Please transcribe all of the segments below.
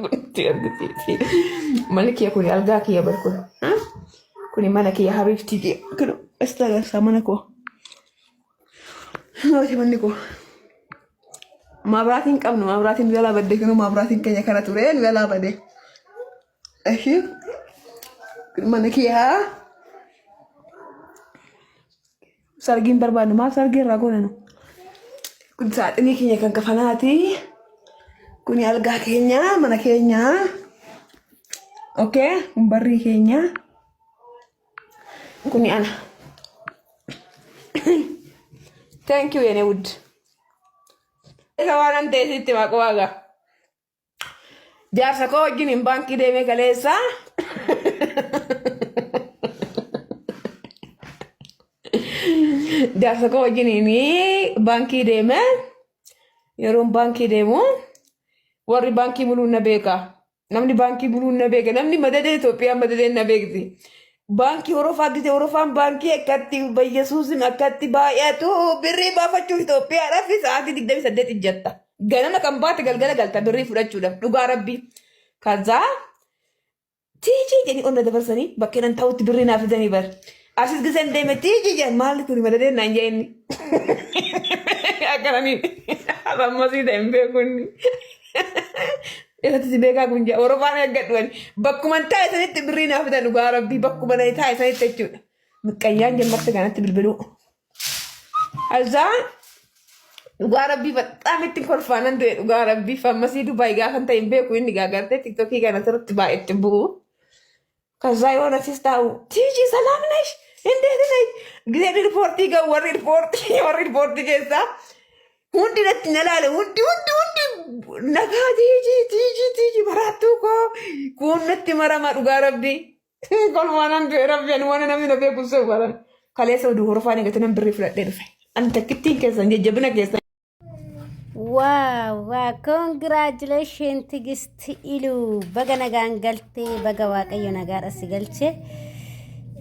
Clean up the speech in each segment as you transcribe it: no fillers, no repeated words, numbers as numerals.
Nutti argisiisi. Manni kiyya kuni algaa kiyya bar kun. Kuni mana kiyya habiibtii kiyya. Kun asitti agarsiisa mana koo. Nooti manni koo. Maabraatiin qabnu maabraatiin nu jalaa badde kunuu maabraatiin keenya kana ture nu jalaa bade. Eshi mana kiyyaa sargiin barbaadnu maaf sargii irraa goona nu. Kun saaxinii keenya kan kafanaati. Kuni algaa keenya mana keenya. Okay kun barrii keenya. Kuni ana. Thank you yene wud. Isa waan an ta'e sitti maquu waagaa. Jaarsa koo wajjin hin baankii deemee kaleessa. Jaarsa koo wajjin baankii deeme. Yeroon baankii deemu warri baankii buluun na beeka. Namni baankii buluun na beeka. Namni madadee Itoophiyaa madadeen na beekti. Baankii horofaa gite horofaan baankii akkatti bayyasuusin akkatti baay'atu birrii baafachuuf Itoophiyaadhaaf sa'aatii 28 ijjatta. Ganama kan baate galgala galta birrii fudhachuudhaaf dhugaa rabbii. Kazaa tiijii jedhanii onna dabarsanii bakkee nan ta'utti birrii naaf fidanii bar. Asis giseen deeme tiijii jedhan maalli kun madadeen naan jee inni. Akkananii ammasii ta'e hin beeku inni. Irratti si beekaa kun jaa Orofaan eeggadhu ani. Bakkuman taa'e sanitti birrii naaf fidan dhugaa rabbii bakkuma nani taa'e sanitti jechuudha. Miqqayyaan jammarte kanatti bilbiluu. Azaa dhugaa rabbii baxxaam itti kolfaanan du'e dhugaa rabbii fammasii Dubaay gaafan ta'e hin beeku inni gaagartee tiktokii kana sirriitti baay'eetti bu'u. ከዛ የሆነ ሲስታው ቲጂ ሰላም ነሽ እንዴት ነሽ ጊዜ ሪፖርት ገ ወሪ ሪፖርት ወሪ ሪፖርት ኬሳ hundi natti na laale hundi hundi hundi nagaa tiiji tiiji tiiji maraattuu koo kun natti marama dhugaa rabbii kolmaan du'e rabbi ani waan namni na beeku sun baran kaleessa oduu horofaan eegate nan birrii fudhadhee dhufe ani takkittiin keessan jajjabina keessan. Waaw waa congratulation Tigist Iluu baga nagaan galtee baga waaqayyo nagaadha si galche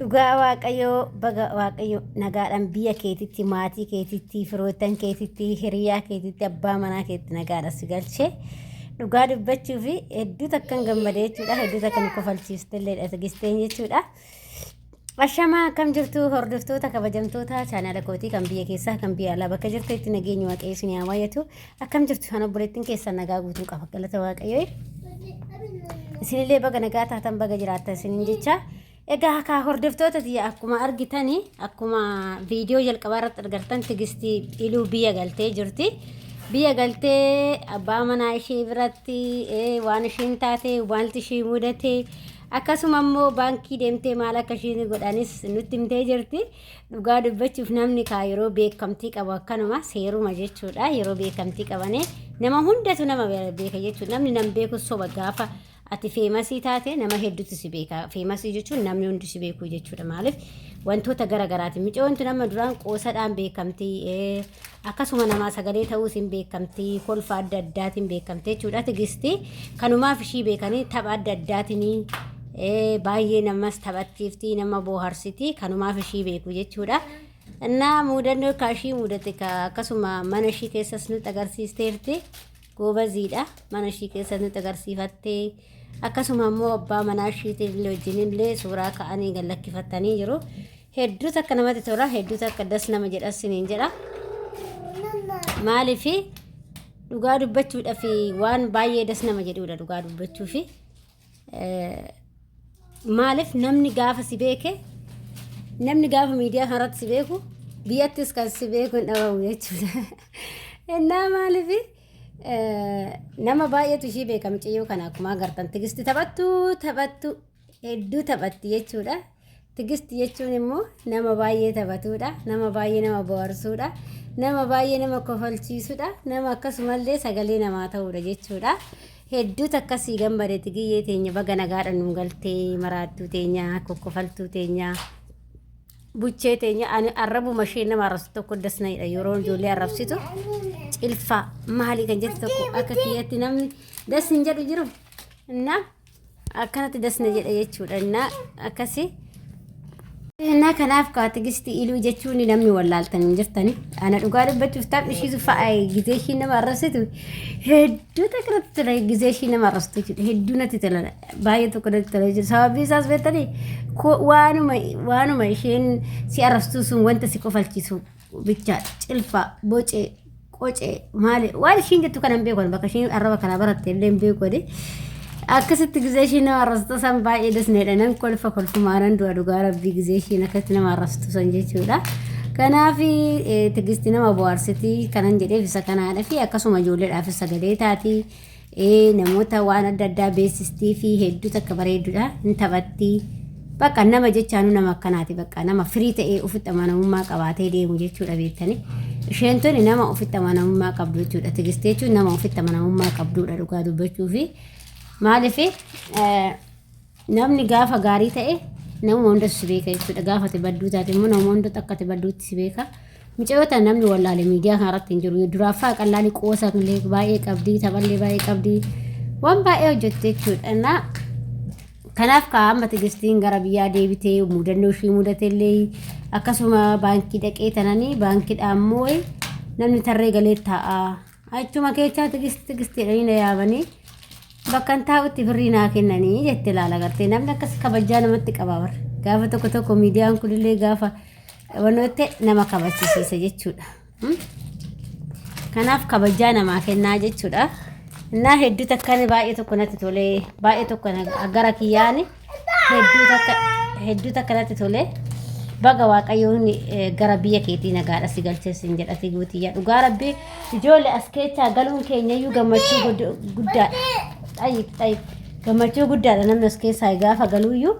dhugaa waaqayyo baga waaqayyo nagaadhaan biyya keetitti maatii keetitti firoottan keetitti hiriyaa keetitti abbaa manaa keetti nagaadha si galche dhugaa dubbachuu fi hedduu takkan gammadee jechuudha hedduu takkan kofalchiistelleedha Tigisteen jechuudha. Ashamaa akkam jirtu hordoftoota kabajamtoota chaanaala kootii kan biyya keessaa kan biyya alaa bakka jirtanitti nageenyi waaqayyo isin haa baay'atu akkam jirtu kan obboleettiin keessan nagaa guutuu qaba galata waaqayyo isinillee baga nagaa taatan baga jiraattan isinin jecha egaa kaa hordoftoota tiyya akkuma argitani akkuma viidiyoo jalqabaa irratti argartan tigistii iluu biyya galtee jirti biyya galtee abbaa manaa ishee biratti waan isheen taate wanti ishee mudate Akkasuma immoo baankii deemtee maal akka ishiin godhanis nutti himtee jirti. Dhugaa dubbachuuf namni kaa yeroo beekamtii qabu akkanuma seeruma jechuudha. Yeroo beekamtii qabane nama hundatu nama beeka jechuudha. Namni nam beeku soba gaafa ati feemasii taate nama hedduutu si beeka. Feemasii jechuun namni hundi si beeku jechuudha. Maaliif wantoota gara garaati. Micoontu nama duraan qoosadhaan beekamti. Akkasuma namaa sagalee ta'uus hin beekamti. Kolfa adda addaatiin beekamti jechuudha. Tigisti kanumaaf ishii beekanii tapha adda addaatiin baay'ee namas taphachiifti nama booharsiti kanumaaf ishii beeku jechuudha. Innaa muudannoo ka ishii mudate ka akkasuma mana ishii keessas nutti agarsiisteerti. Goobaziidha. Mana ishii keessas nutti agarsiifattee akkasuma immoo abbaa manaa ishiitiin wajjinillee suuraa ka'anii gad lakkifatanii jiru. Hedduu takka namatti tola, hedduu takka das nama jedha siniin jedha. Maaliif dhugaa dubbachuudhaaf waan baay'ee das nama jedhudha dhugaa dubbachuufi. Maaliif namni gaafa si beeke namni gaafa miidiyaa kanarratti si beeku biyyattis kan si beeku hin dhabamu jechuudha. Innaa maaliif nama baay'eetu ishii beeka mucayyoo kana akkuma agartan tigisti taphattu taphattu hedduu taphatti jechuudha. Tigisti jechuun immoo nama baay'ee taphatudha, nama baay'ee nama bohaarsuudha, nama baay'ee nama kofalchiisudha, nama akkasumallee sagalee namaa ta'uudha jechuudha. Hedduu takka sii gammade tigiyyee teenya baga nagaadhaan nu galtee maraattuu teenya kokkofaltuu teenya buchee teenya ani arrabuma ishee nama arrabsitu tokko das na jedha yeroo ijoollee arrabsitu cilfaa maali kan jettu tokko akka kiyyatti namni das hin jedhu jiru. Innaa akkanatti das na jedha jechuudha. Innaa akkasi. Innaa kanaaf kaa Tigisti Iluu jechuun namni wallaaltan hin jirtani. Ana dhugaa dubbachuuf taphni ishiitu fa'a gizee ishii nama arrabsitu hedduu takka natti tola gizee ishii nama arrabsitu jechuudha. Hedduu natti tola baay'ee tokko natti tola jechuudha. Sababii isaas beektanii waanuma waanuma isheen si arrabsitu sun wanta si kofalchiisu bichaadha. Cilfa, bocee, qocee maali waan ishiin jettu kana hin beeku bakka ishiin arraba kana baratte illee hin beeku ani. Akkasitti gizee ishiin nama arrabsitu san baay'ee dasneedha nan kolfa kolfumaa nan du'a dhugaa rabbii gizee ishiin akkasitti nama arrabsitu san jechuudha. Kanaaf Tigisti nama bohaarsiti kanan jedheef isa kanaadha fi akkasuma ijoolleedhaafis sagalee taati. Namoota waan adda addaa beeksistii fi hedduu takka bareedduudha hin taphatti. Bakka nama jechaanuu nama akkanaati bakka nama firii ta'ee ofitti amanamummaa qabaatee deemu jechuudha beektanii. Isheen tuni nama ofitti amanamummaa qabdu jechuudha. Tigistii jechuun nama ofitti amanamummaa qabduudha dhugaa dubbachuu fi maaliif namni gaafa gaarii ta'e nama hundatu si beeka jechuudha. Gaafa ati badduu taate immoo nama hundatu akka ati badduutti si beeka. Mucayyoo tana namni wallaale miidiyaa kana irratti hin jiru. Duraaffaa qallaalii qoosa illee baay'ee qabdi, taphallee baay'ee qabdi. Waan baay'ee hojjette jechuudha. Innaa kanaaf kaa amma Tigistiin gara biyyaa deebitee mudannoo ishii mudatellee akkasuma baankii dhaqee tananii baankiidhaan immoo namni tarree galee taa'a. Achuma keechaa Tigisti Tigisti jedhanii na yaamanii bakka hin taa'utti birrii naa kennanii jette ilaala gartee namni akkas kabajaa namatti qaba bara. Gaafa tokko tokko miidiyaan kunillee gaafa wanootte nama kabachisiisa jechuudha. Kanaaf kabajaa namaa kennaa jechuudha. Innaa hedduu takkaan baay'ee tokko natti tolee baay'ee tokko gara kiyyaani hedduu takka hedduu takka natti tolee baga waaqayyoon gara biyya keetii nagaadha si galchee siin jedhati guutiyyaa dhugaa rabbii ijoollee as keessaa galuun keenyayyuu gammachuu guddaadha. Xayyib xayyib gammachuu guddaadha namni as keessaa gaafa galuuyyuu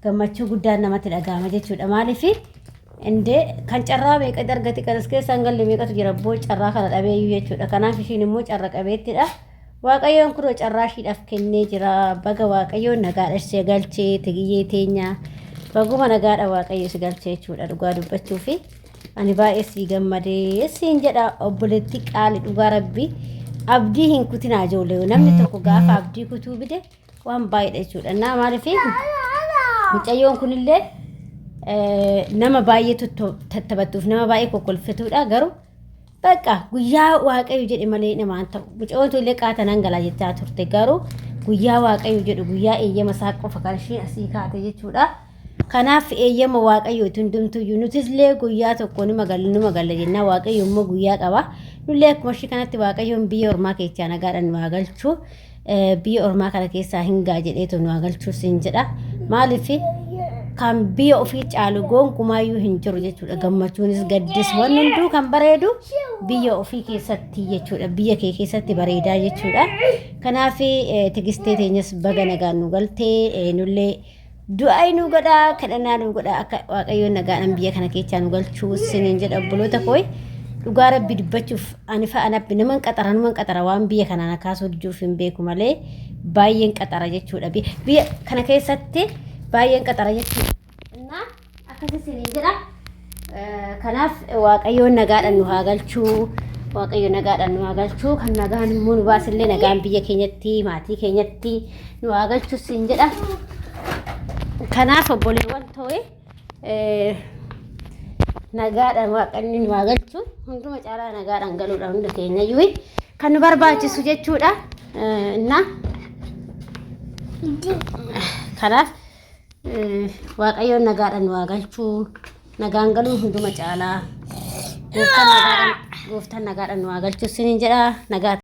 gammachuu guddaan namatti dhaga'ama jechuudha. Maaliif indee kan carraa meeqatti argate kan as keessaa hin galle meeqatu jira boo carraa kana dhabeeyyuu jechuudha. Kanaaf ishiin immoo carra qabeettidha. Waaqayyoon kunoo carraa ishiidhaaf kennee jira. Baga Waaqayyoon nagaadha si galchee tigiyyee teenya. Baguma nagaadha Waaqayyo si galchee jechuudha dhugaa dubbachuu fi ani baay'ee sii gammadee siin jedha obboleettii qaali dhugaa rabbi abdii hin kutinaa ijoollee namni tokko gaafa abdii kutuu bide waan baay'eedha jechuudha. Naa maaliif mucayyoon kunillee nama baay'ee tattabattuuf nama baay'ee kokkolfatuudha garuu bakka guyyaa waaqayyo jedhe malee namaan ta'u. Mucayyoon tun illee qaata nan galaa jechaa turte garuu guyyaa waaqayyo jedhu guyyaa eeyyama isaa qofa kan isheen asii kaate jechuudha. Kanaaf eeyyama waaqayyooti hundumtuyyuu nutis illee guyyaa tokko numa galla numa galla jennaa waaqayyo immoo guyyaa qaba. Nullee akkuma ishii kanatti waaqayyoon biyya ormaa keessaa nagaadhaan nu haa galchu. Biyya ormaa kana keessaa hin gaa jedheetu nu haa galchu siin jedha. Maaliif kan biyya ofii caalu gonkumaayyuu hin jiru jechuudha. Gammachuunis gaddis wanni hunduu kan bareedu biyya ofii keessatti jechuudha. Biyya kee keessatti bareedaa jechuudha. Kanaaf Tigistee teenyas baga nagaan nu galtee nullee du'aa nu godhaa kadhannaa nu godhaa akka waaqayyoon nagaadhaan biyya kana keessaa nu galchuu siniin jedha obboloota koo dhugaa rabbi dubbachuuf ani fa'a nabbi naman qaxara numan qaxara waan biyya kanaan akaasuu diduuf hin beeku malee baay'een qaxara jechuudha biyya kana keessatti baay'een qaxara jechuudha. Innaa akkasi siniin jedha. Kanaaf waaqayyoon nagaadhaan nu haa galchuu waaqayyo nagaadhaan nu haa galchuu kan nagaan immoo nu baasillee nagaan biyya keenyatti maatii keenyatti nu haa galchuu siin jedha. Kanaaf obboleewwan ta'e nagaadhaan waaqanni nu haa galchu hunduma caalaa nagaadhaan galuudha hunda keenya iyyuu kan nu barbaachisu jechuudha. Innaa kanaaf Waaqayyoon nagaadhaan nu haa galchuu. Nagaan galuun hunduma caalaa. Gooftaan nagaadhaan nu haa galchuu isiniin jedha. Nagaa.